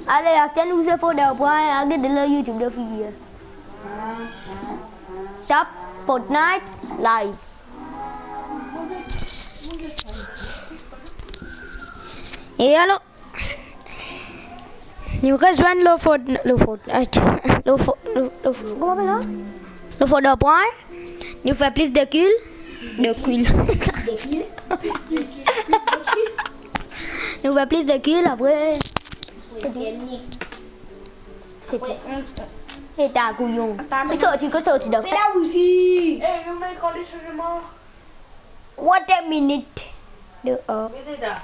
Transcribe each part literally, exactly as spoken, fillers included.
Ale, aster nou se fode pwin, al gete lor YouTube de figir. Tap Fortnite live. E alor, nou rezwenn lor Fort-, lor Fortnite, lor Fo-, lor, lor, kouma apel la? Lor fode pwin, nou fer plis de kil, de kil. Nou fer plis de kil, apre. Se ta kouyon. Kot sorti, kot sorti, dan. Pe la wifi. Eh, nou met kan le sanzman. What a minute. Deor. Gete la.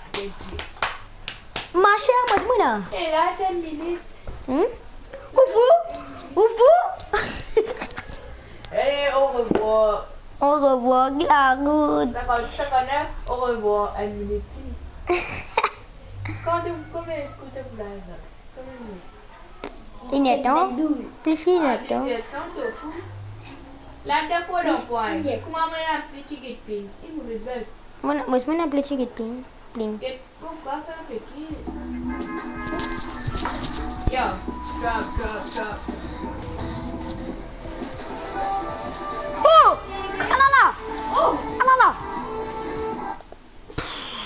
Ma sher, mo dimoun la. Eh, la, se minit. Hmm? Ou fou? Ou fou? Eh, au revoir. Au revoir, Claroute. Dakor, sa kann, au revoir, enn minit. Kan to, konbien kout pou la, la? Konbien minit? Innertan. Plis ki innertan. Ah, innertan, to fou. La, de fo dan pwin. Kouma mo ena pli ti git ping? I mouri bel. Mo ena, mo, mo ena pli ti git ping. Pling. Get, pourkoi sa pe ki? Yo, drop, drop, drop. Oh! Alala! Oh! Alala!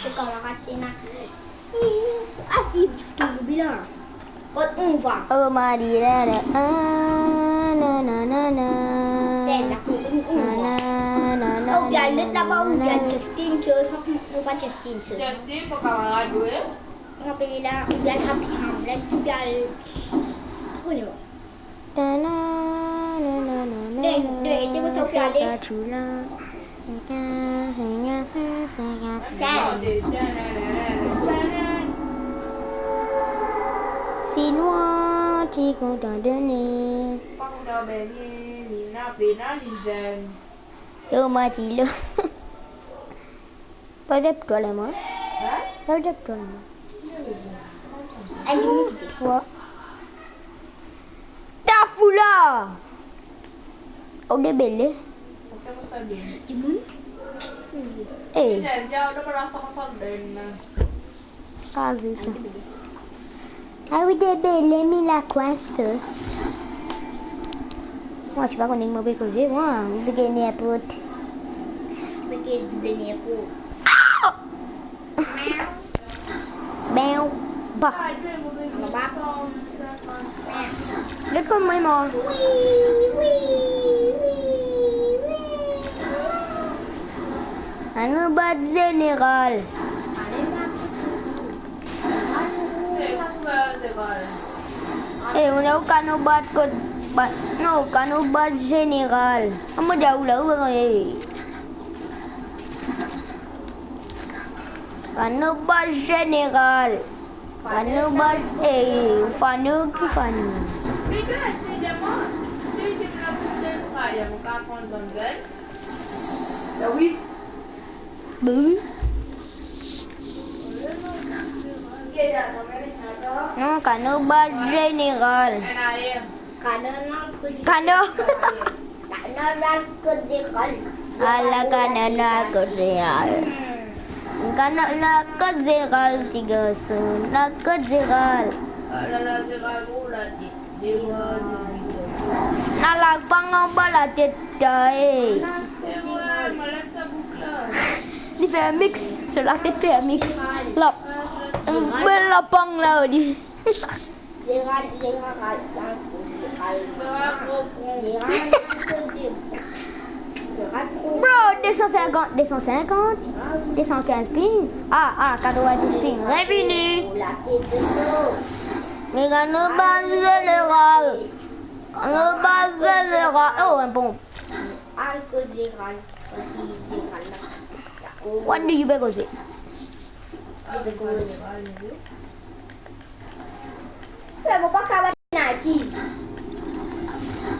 To kamarad ena. Ah, ki toubi la. Kot on va? Oh, ma di la la. Ah, na, na, na, na. Tela, kot on va? Na, na, na, na, na, na, na. Ou bien let laba, ou bien Justin, Justin, non, pa Justin, Justin. Justin, to kamarad, wi. Ou apel li la, ou bien Happy Hamlet, ou bien, oh non. Ta na, na, na, na, na, de, de, de, kot sa ou pe ale? Sa. Sinwa, ti kontan done. Pa kontan bene, li ena pena, li zenn. Yo, ma ti lo. Pa de pou twa la, mwa. Hein? Pa de pou twa la, mwa. Enn dimoun kite. Wa. Ta fou la! Ou debele. Dimoun? Eh. Kaze sa. Ah wi, debele, mi lakwins to. Mwa, sipa kone ki mo pe koze, mwa, mo pe gagn ninport. Mo pe gagn ninport. Ben, ba. Get kouma mwa. Wi, wi, wi, wi. Anou bat zeneral. Eh, ou la, ou kanou bat kot, bat, non, ou kanou bat zeneral. Amo dia ou la, ou, eh. Kanou bat zeneral. Kanou bat, eh, Fano ki Fano. Ben wi. Non, kanou bat zeneral. Kanou. Ala kanou kot zeneral. Kanou kot zeneral, ti garson. Kanou kot zeneral. Na lapang anba latet, ta, eh. Li fer mix, so latet fer mix. La, bel lapang la, li. Bro, de san sinkant, de san sinkant, de san kinz ping. Ah, ah, katrovin-dis ping. Revini. Mega nou bat zeneral. Nou bat zeneral. Oh, bon. Al kot zeneral. What do you beg of it? Mo pa kapav nati.